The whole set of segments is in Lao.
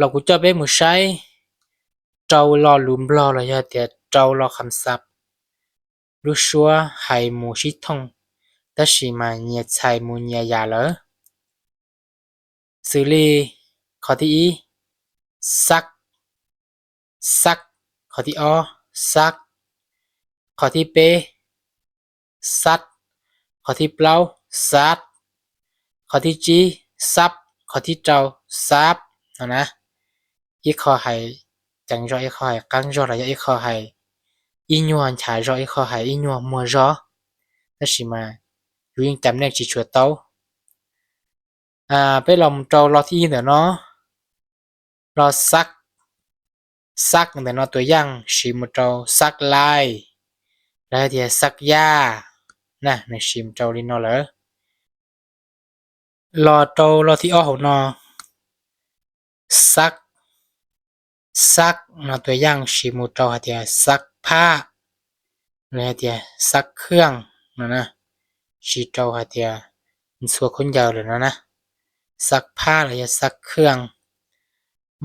老古教杯母筛 trâu lo lúm blo 了，也得 trâu lo kham sap. Lúa sua hãy mù xí thông, 但是嘛 nhẹ chảy mù nhẹ giả lỡ. Xử lý, ຂໍ້ທີ i, sắc, sắc, ຂໍ້ທີ o, sắc, ຂໍ້ທີ p, sắt, ຂໍ້ທີ plau, sắt, ຂໍ້ທີ g, sắp, ຂໍ້ທີ trâu, sắp ຫັ້ນນະ. Ít khó hãy chắn gió, ít khó hãy căng gió, là do ít khó hãy ít nhua chả gió, ít khó hãy ít nhua mùa gió. 但是嘛 dù những chấm nét chỉ chùa tấu. À, pé lòng trâu lo thi nữa nó. Lo sắc. Sắc ເນາະ ຕົວຢ່າງ ສີໝູ່ເທົາ ສັກລາຍ ແລ້ວເຮັດ ສັກຢາ ນະ ໜັງສືໝູ່ເທົາລີເນາະເລີ. ລໍໂຕ ລໍທີ່ອອກເນາະ ສັກ ສັກ ເນາະ ຕົວຢ່າງ ສີໝູ່ເທົາ ຫາເທື່ອ ຊັກຜ້າ ແລ້ວຫາເທື່ອ ຊັກເຄື່ອງ ເນາະນະ ສີເທົາ ຫາເທື່ອ ມັນຊົ່ວຄົນເຢີເລີຍເນາະນະ ຊັກຜ້າ ແລ້ວຫາເທື່ອ ຊັກເຄື່ອງ.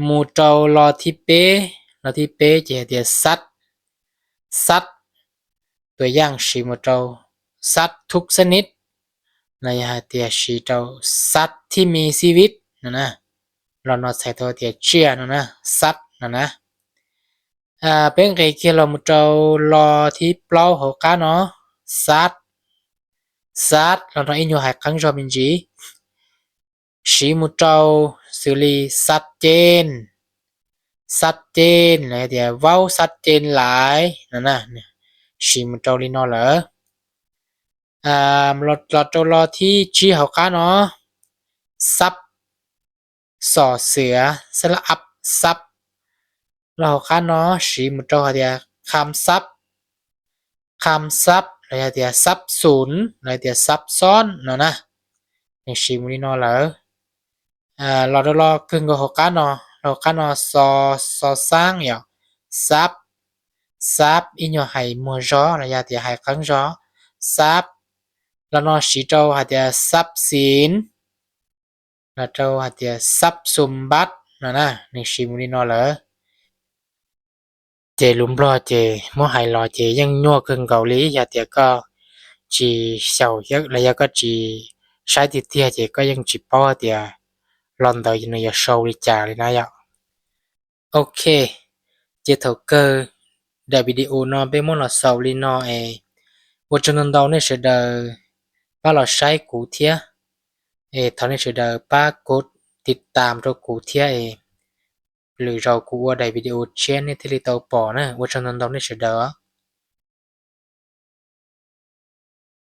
ໝູ່ເທົາ ລໍທີ່ເປ ລໍທີ່ເປ ຈະເຮັດ ສັດ ສັດ ຕົວຢ່າງ ສີໝູ່ເທົາ ສັດທຸກຊະນິດ ລະຢ່າໃຫ້ເຕີຍ ສີເທົາ ສັດທີ່ມີຊີວິດ ນະນະ ລໍນອໃສ່ໂຕ ເຕີຍ ເຈຍ ນະນະ ສັດ ນະນະ. ອາ ເປັນເກເກ ລໍໝູ່ເທົາ ລໍທີ່ເປົ່າ ຫົວການ ເນາະ ສັດ ສັດ ລໍນອອີໂຍ ຫາຍຄັງ ຊໍ ມິນຈີ ສີໝູ່ເທົາ ສື່ລີ ຊັດເຈນ ຊັດເຈນ ແລ້ວເຕີຍ ເວົ້າຊັດເຈນຫຼາຍ ນະນະ ສີໝູ່ເທົາ ລີເນາະເລີ. ອາ ລໍ ລໍໂຕ ລໍທີ່ຈີ ຫົວການ ເນາະ ສັບ ສໍເສືອ ສະຫຼະອັບ ສັບ ລໍຫົວການ ເນາະ ສີໝູ່ເທົາ ຫາເທື່ອ ຄຳສັບ ຄຳສັບ ແລ້ວຫາເທື່ອ ສັບສົນ ແລ້ວຫາເທື່ອ ສັບຊ້ອນ ເນາະນະ ໜັງສືໝູ່ລີເນາະເລີ. ອາ ລໍໂຕ ລໍກຶ່ງ ກໍຫົວການ ເນາະ ຫົວການ ເນາະ ຊໍ ຊໍຊ້າງ ຢໍ ສັບ ສັບ ອີໂຍ ຫາຍ ມົວ ຊໍ ແລ້ວຫາເທື່ອ ຫາຍຄັງ ຊໍ ສັບ ລໍນອ ສີເທົາ ຫາເທື່ອ ຊັບສິນ ລະເທົາ ຫາເທື່ອ ຊັບສົມບັດ ນະນະ ໜັງສືໝູ່ລີເນາະເລີ. ເຈ ລຸມບລໍ ເຈ ມົວ ຫາຍ ລໍ ເຈ ຍັງຍົວ ເກິ່ງ ເກົາຫຼີ ຢາເຕີຍ ກໍຈີ່ ເຊົາ ເຍ ລະຢາ ກໍຈີ່ ຊາຍ ຕິເຕຍ ເຈ ກໍຍັງຈີ່ ເປົາ ເຕີຍ ລອນເຕີຍ ຍາໂຊ ລິຈາ ລີນະ ຢາ. ໂອເຄ ເຈ ເຖົ້າເກີ ໄດ້ວິດີໂອ ເນາະ ເປັນມົວ ເນາະ ເຊົາ ລີເນາະ ເອ ອວດຈຳນວນ ເທົ່ານີ້ ເສີດເດີ ປາ ລໍ ຊາຍ ກູ ເທຍ ເອ ເທົ່ານີ້ ເສີດເດີ ປາ ກົດ ຕິດຕາມ ໂຕ ກູ ເທຍ ເອ ຫຼື ເຈົ້າ ກູ ອວດ ໄດ້ວິດີໂອ ເຊນ ໃນ ເທລີ ໂຕ ປໍ ນະ ອວດຈຳນວນ ເທົ່ານີ້ ເສີດເດີ.